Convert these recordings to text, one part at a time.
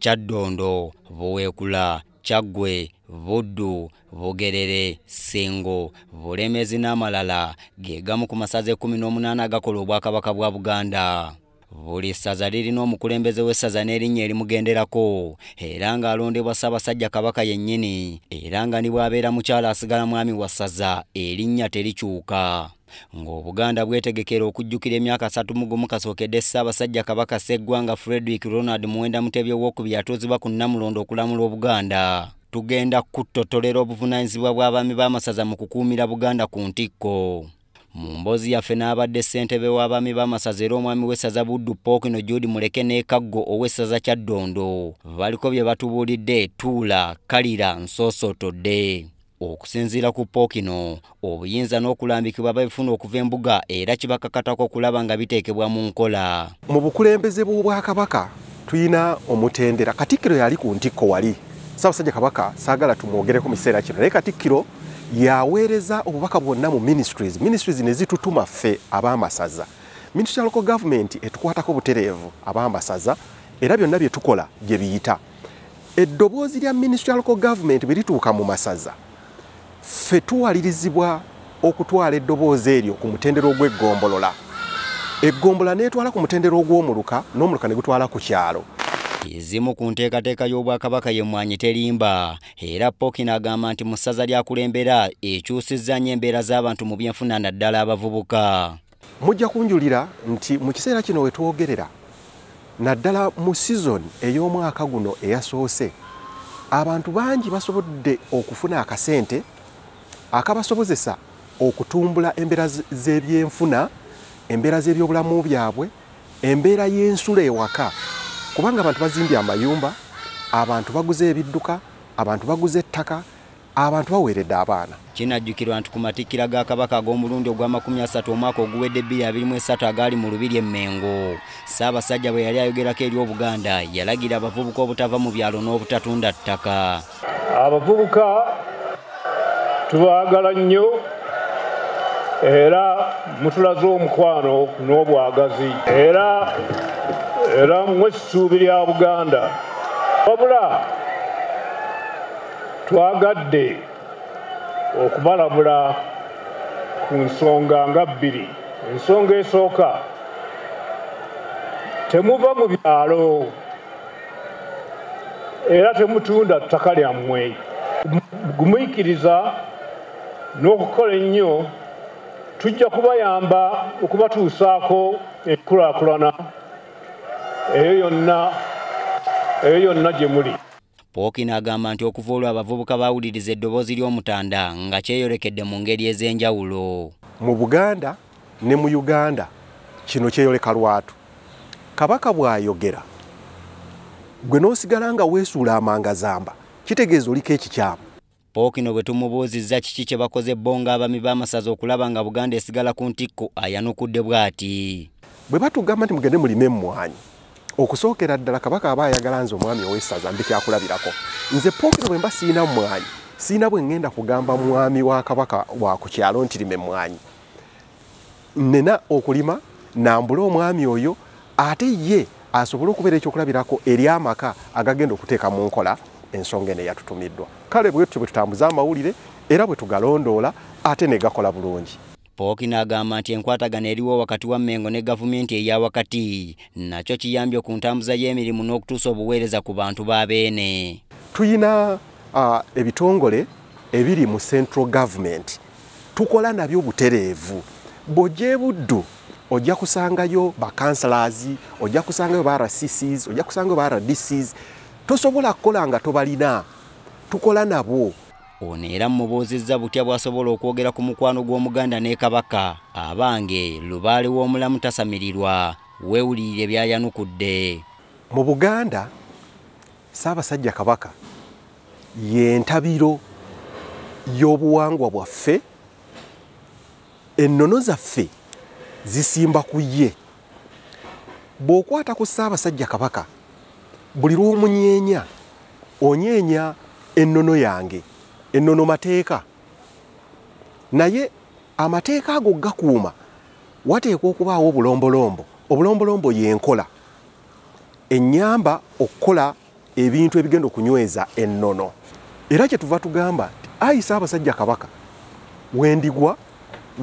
Kyaddondo, Buweekula, Kyaggwe, Buddu, Bugerere, Ssingo, Bulemeezi n'amalala ge gamu ku masaza 18 agakola Obwakabaka bwa Buganda. Buli ssaza lirina omukulembeze w'essaza n'erinnya erimugenderako era ng'alondebwa Ssaabasajja Kabaka yennyini, era nga ne bw'abeera mukyala asigala mwami wa ssaza, erinnya terikyuka. Ng'Obuganda bwetegekera okujjukira emyaka 31 kasookedde Ssaabasajja Kabaka Sseggwanga Frederick Ronald Muwenda Mutebi Owokubiri atuuzibwa ku Nnamulondo okulamula Obuganda. Tugenda kuttotolera obuvunaanyizibwa bw'abaami b'amasaza mu kukuumira Buganda ku ntikko. Mu mboozi yaffe n'abadde ssentebe w'abaami b'amasaza era omwami w'essaza Buddu Pookino Jude Muleke ne Kaggo ow'essaza Kyaddondo baliko bye batubuulidde tuula kalira nsoosotodde. Okusinziira ku Pookino, obuyinza n'okulambikibwa babifuna okuva embuga era kibakakatako okulaba nga biteekebwa mu nkola. Mu bukulembeze bw'Obwakabaka tulina omutendera. Katikkiro yali ku ntikko wali. Ssaabasajja Kabaka saagala tumwogereko mu kiseera kino, naye Katikkiro yaweereza obubaka bwonna mu ministries. Ministries ne zitutuma ffe ab'amasaza. Ministry ya local government etukwatako butereevu ab'amasaza era byonna bye tukola gye biyita. Eddoboozi lya ministry ya local government bwe lituuka mu masaza, ffe tuwalirizibwa okutwala eddoboozi eryo ku mutendera ogw'eggombolola. Eggombolola n'etwala ku mutendera ogw'omuluka, n'omuluka ne gutwala ku kyalo. Ezimu ku nteekateeka y'Obwakabaka ye Mmwanyi Terimba, era Pookino agamba nti mu ssaza ly'akulembera ekyusizza nnyo embeera z'abantu mu byenfuna naddala abavubuka. Mujja kunjulira nti mu kiseera kino we twogerera, naddala mu sizoni ey'omwaka guno eyasoose, abantu bangi basobodde okufuna akasente akabasobozesa okutumbula embeera z'ebyenfuna, embeera z'ebyobulamu byabwe, embeera y'ensula ewaka. Kubanga abantu bazimbye amayumba, abantu baguze ebidduka, abantu baguze ettaka, abantu baweeredde abaana. Kinajjukirwa nti ku matikkira ga Kabaka ag'omulundi ogwa 30 omwaka oguwedde 2023 agaali mu Lubiri e Mmengo, Ssaabasajja bwe yali ayogerako eri Obuganda yalagira abavubuka obutava mu byalo n'obutatunda ttaka. Abavubuka tubaagala nnyo era mutulaze omukwano n'obwagazi era mmwe essuubi lya Buganda. Wabula twagadde okubalabula ku nsonga nga bbiri. Ensonga esooka, temuva mu byalo era temutunda ttaka lyammwe. Gumuyikiriza n'okukola ennyo tujja kubayamba okubatuusaako enkulaakulana eyo yonna gye muli. Pookino agamba nti okuva olwo abavubuka baawuliriza eddoboozi ly'Omutanda nga kyeyolekedde mu ngeri ez'enjawulo. Mu Buganda ne mu Uganda kino kyeyoleka lwatu. Kabaka bw'ayogera gwe n'osigala nga weesuula amangazamba, kitegeeza oliko ekikyamu. Pookino bwe tumubuuzizza kiki kye bakoze bo ng'abaami b'amasaza okulaba nga Buganda esigala ku ntikko ayanukudde bw'ati. Bwe batugamba nti mugende mulime emmwanyi, okusookera ddala Kabaka aba ayagala nze omwami ow'essaza mbe kyakulabirako. Nze Pookino bwe mba siyina mmwanyi, siyina bwe ŋŋenda kugamba mwami wa Kabaka wa ku kyalo nti lima emmwanyi. Nnina okulima nambule omwami oyo ate ye asobole okubeera ekyokulabirako eri amaka agagenda okuteeka mu nkola ensonga eno eyatutumiddwa. Kale bwe tutyo bwe tutambuza amawulire era bwe tugalondoola ate ne gakola bulungi. Pookino agamba nti enkwatagana eriwo wakati wa Mmengo ne gavumenti eya wakati nakyo kiyambye ku ntambuza y'emirimu n'okutuusa obuweereza ku bantu ba Beene. Tuyina ebitongole ebiri mu central government tukola nabyo butereevu. Bw'ojja e Buddu ojja kusangayo ba councillors, ojja kusangayo ba RCCs, ojja kusangayo ba RDCs. Tosobola kukola nga tobalina, tukola nabo. Ono era mmubuuzizza butya bw'asobola okwogera ku mukwano gw'Omuganda ne Kabaka. Abange lubaale w'omulamu tasamirirwa, weewulirire by'ayanukudde. Mu Buganda Ssaabasajja Kabaka y'entabiro y'obuwangwa bwaffe, ennono zaffe zisimba ku ye. Bw'okwata ku Ssaabasajja Kabaka buli lw'omunyeenya onyeenya ennono yange, ennono mateeka. Naye amateeka ago gakuuma wateekwa okubaawo obulombolombo. Obulombolombo y'enkola ennyamba okukola ebintu ebigenda okunyweza ennono. Era kye tuva tugamba nti ayi Ssaabasajja Kabaka, wendigwa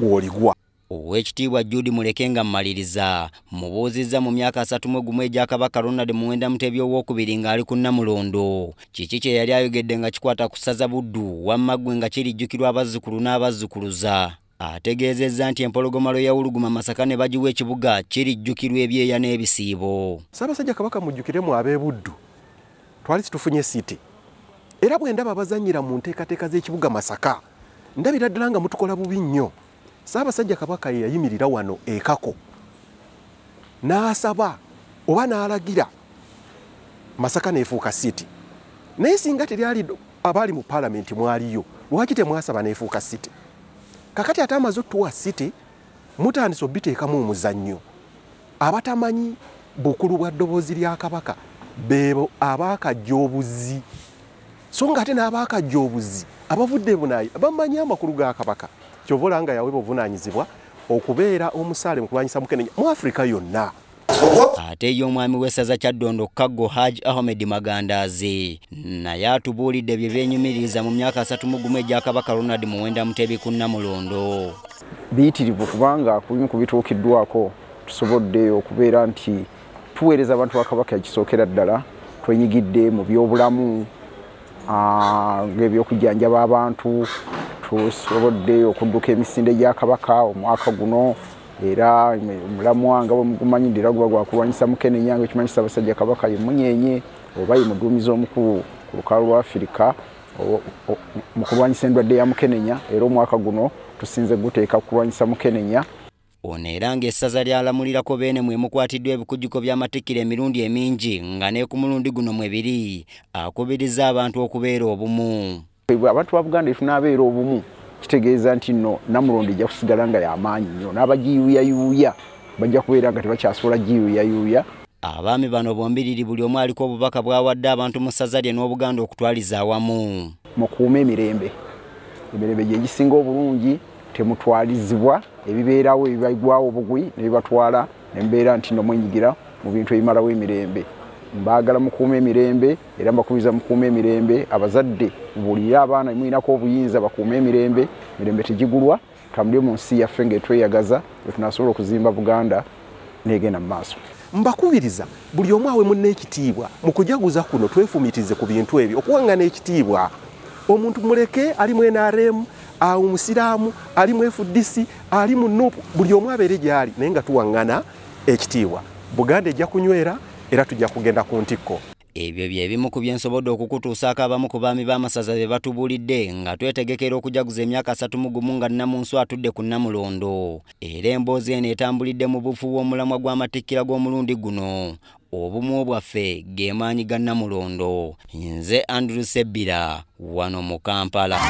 w'oligwa. Oweekitiibwa Jude Muleke nga mmaliriza mubuuzizza mu myaka 31 egya Kabaka Ronald Muwenda Mutebi Owookubiri ng'ali ku Nnamulondo, kiki kye yali ayogedde nga kikwata ku ssaza Buddu wamma ggwe nga kirijjukirwa abazzukulu n'abazzukuluza. Ategeezezza nti empologoma lwe yawuluguma Masaka ne bagiwa ekibuga kirijjukirwa ebyeya n'ebisiibo. Ssaabasajja Kabaka mujjukiremu ab'e Buddu twali situfunye city, era bwe ndaba abazannyira mu nteekateeka z'ekibuga Masaka ndabira ddala nga mutukola bubi nnyo. Ssaabasajja Kabaka ye yayimirira wano ekako n'asaba oba n'alagira Masaka n'efuuka city. Naye singa teryali abaali mu paalamenti mwaliyo, lwaki temwasaba n'efuuka city? Kakati ate amaze otuwa city, mutandise obiteekamu omuzannyo. Abatamanyi bukulu bwa ddoboozi lya Kabaka beebo abaakajja obuzi, so nga ate n'abaakajja obuzi abavudde ebunayi bamanyi amakulu ga Kabaka. Kyova olaba nga yaweebwa obuvunaanyizibwa okubeera omusaale mu kulwanyisa mukenenya mu Afrika yonna. Ate ye omwami w'essaza Kyaddondo Kaggo Haji Ahmed Magandaazi naye atubuulidde bye beenyumiririza mu myaka 31 egya Kabaka Ronald Muwenda Mutebi ku Nnamulondo. Biyitirivu kubanga ku bimu ku bituukiddwako tusobodde okubeera nti tuweereza abantu ba Kabaka ekisookera ddala, twenyigidde mu byobulamu ng'ebyokujjanjaba abantu, tusobodde okudduka emisinde gya Kabaka omwaka guno, era omulamwa nga bwe mugumanyidde era guba gwa kulwanyisa mukenenya nga ekimanyi Ssaabasajja Kabaka ye munyenye oba ye muduumizi omukulu ku lukalu lwa Afirika mu kulwanyisa endwadde ya mukenenya, era omwaka guno tusinze guteeka kulwanyisa mukenenya. Ono era ng'essaza lyalamulirako Beene mwe mukwatiddwa ebikujjuko by'amatikkira emirundi emingi nga ne ku mulundi guno mwe biri, akubiriza abantu okubeera obumu. Abantu ba Buganda tunaabeera obumu kitegeeza nti nno Nnamulondo ejja kusigala nga y'amaanyi nnyo, n'abagiyuuyayuuya bajja kubeera nga tebakyasobola giyuuyayuuya. Abaami bano bombiriri buli omu aliko obubaka bw'awadde abantu mu ssaza lye n'Obuganda okutwaliza awamu. Mukuume emirembe, emirembe gye gisinga obulungi, temutwalizibwa ebibeerawo ebibagwawo obugwi ne bibatwala ne mbeera nti nno mwenyigira mu bintu ebimalawo emirembe. Mbaagala mukuume emirembe era mbakubiriza mukuume emirembe. Abazadde mubuulire abaana mulinako obuyinza bakuume emirembe, emirembe tegigulwa, tutambule mu nsi yaffe ng'etweyagaza bwe tunaasobola okuzimba Buganda n'egenda mu maaso. Mbakubiriza buli omu awe munne ekitiibwa mu kujaguza kuno, twefumiitirize ku bintu ebyo okuwaŋŋana ekitiibwa. Omuntu muleke ali mu NRM, awo Musiraamu, ali mu FDC, ali mu NUP, buli omu abeere gy'ali naye nga tuwaŋŋana ekitiibwa. Buganda ejja kunywera era tujja kugenda ku ntikko. Ebyo bye bimu ku bye nsobodde okukutuusaako abamu ku baami b'amasaza be batubuulidde nga twetegekera okujaguza emyaka 31 nga Nnamunsu atudde ku Nnamulondo. Era emboozi eno etambulidde mu bufu bw'omulamwa gw'amatikkira g'omulundi guno, obumu bwaffe ge maanyi ga Nnamulondo. Nze Andrew Sebbira wano mu Kampala.